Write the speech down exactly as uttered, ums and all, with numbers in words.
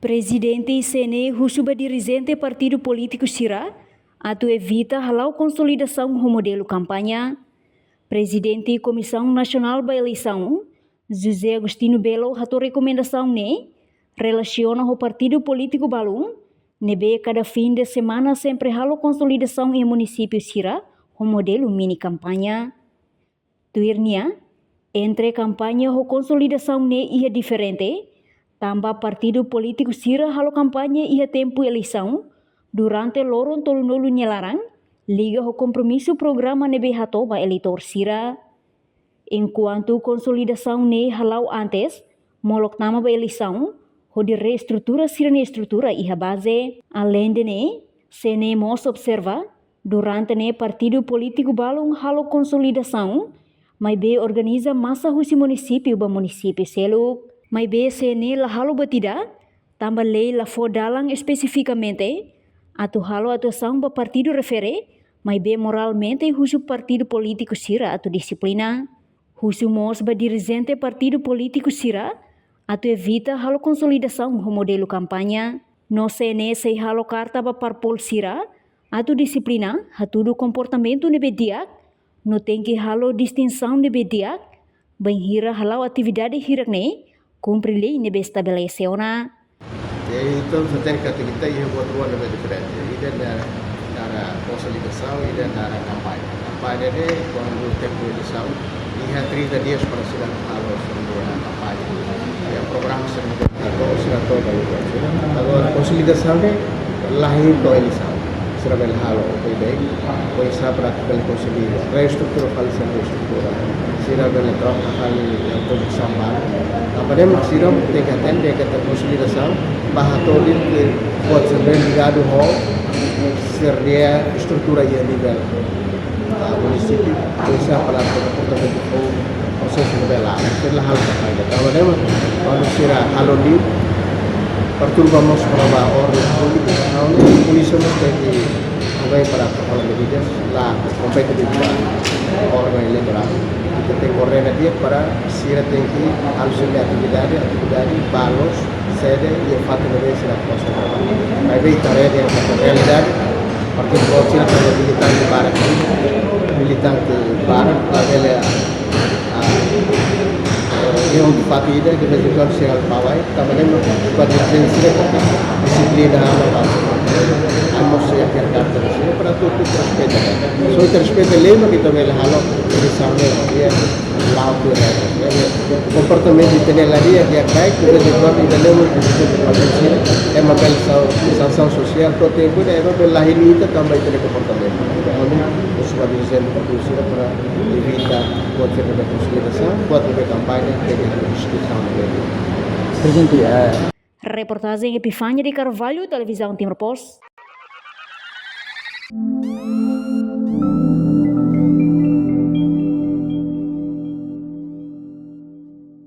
Prezidente C N E husu ba dirijente partidu polítiku sira atu evita hala'o konsolidasaun ho modelu kampaña. Prezidente Komisaun Nasionál ba Eleisaun, José Agostinho Belo, hato'o rekomendasaun ne'e relasiona ho partidu polítiku balun ne'ebé kada fin de semana sempre halo konsolidasaun iha munisípiu sira ho modelu mini kampaña. Tuir nia, entre kampaña ho konsolidasaun ne'e iha diferente, tanba partidu polítiku sira halo kampaña iha tempu eleisaun durante loron tolunulu nia laran, liga ho kompromisu programa ne'ebé hato'o ba eleitór sira. Enkuantu konsolidasaun ne'e hala'o antes, molok tama ba eleisaun, hodi reestrutura sira-nia estrutura iha baze. Aleinde ne'e, C N E mós observa, durante ne'e partidu polítiku balun halo konsolidasaun, maibé organiza masa husi munisípiu ba munisípiu seluk. Maibé C N E la halo buat ida, tanba lei la fó dalan espesifikamente atu halo atuasaun ba partidu refere, maibé moralmente husu partidu polítiku sira atu dixiplina. Husu mós ba dirijente partidu polítiku sira atu evita halo konsolidasaun ho modelu kampaña. No C N E sei halo karta ba parpol sira atu dixiplina, hatudu komportamentu ne'ebé di'ak, no tenke halo distinsaun ne'ebé di'ak, bainhira hala'o atividade hirak ne'e kumpre lei ne'ebé estabelese ona. E entaun, se tem que atividade iha buat rua ne'ebé diferente. Ida naran, naran konsolidasaun, ida naran kampaña. Kampaña ne'e kuandu tempu eleisaun, iha trinta dias para sira halo sira-nia kampaña. Iha programa sira-nia, agora sira toda. Agora konsolidasaun ne'e la hein to'o eleisaun. Sira bele halo, oke, bem, pois sira bele konsolida, reestrutura fali sira-nia estrutura. Sira bele troka fali iha pozisaun balu. Tanba ne'e mak sira tenke hatene katak konsolidasaun ba hato'o de'it buat sira ne'ebé ligadu ho sira-nia estrutura iha nivel, ah, munisípiu, pois sira para komportamentu ho prosesu ne'ebé la, sira la halo kampaña. Tanba ne'e mak kuandu sira halo de'it, perturba mós para ba orden públiku, entaun polísia mós tenke também para tomar medidas la kompete ba órgaun eleitorál. Ita tenke ordena di'ak para sira tenke halo sira-nia atividade, atividade ba loos, sede iha fatin ne'ebé sira posa. Maibé ita haree de'it realidade, partidu polítiku sira militante barak, militante barak, la bele, ah, iha fatin ida, de vez em quando sira halo pavai, tanba ne'e mak ba dirijente sira dixiplina, halo ba, halo mós sira-nia karta sira para tuir respeita. Só ita respeita lei mak ita bele halo, ita sabe, ya, la'o tuir regra. Komportamentu ita-nia la di'ak, di'ak karik, de vez em quando ita lembra, ema bele sansaun sosiál, to'o tempu ida ema bele la hein ita tanba ita-nia komportamentu. Entaun, husu ba dirijente partidu sira para evita buat sira-ne'ebé konsolidasaun, buat ne'ebé kampaña, tenke halo distinsaun ne'e. Prezidente, eh, Reportajen Epifania de Carvalho, Televizaun Timor Post.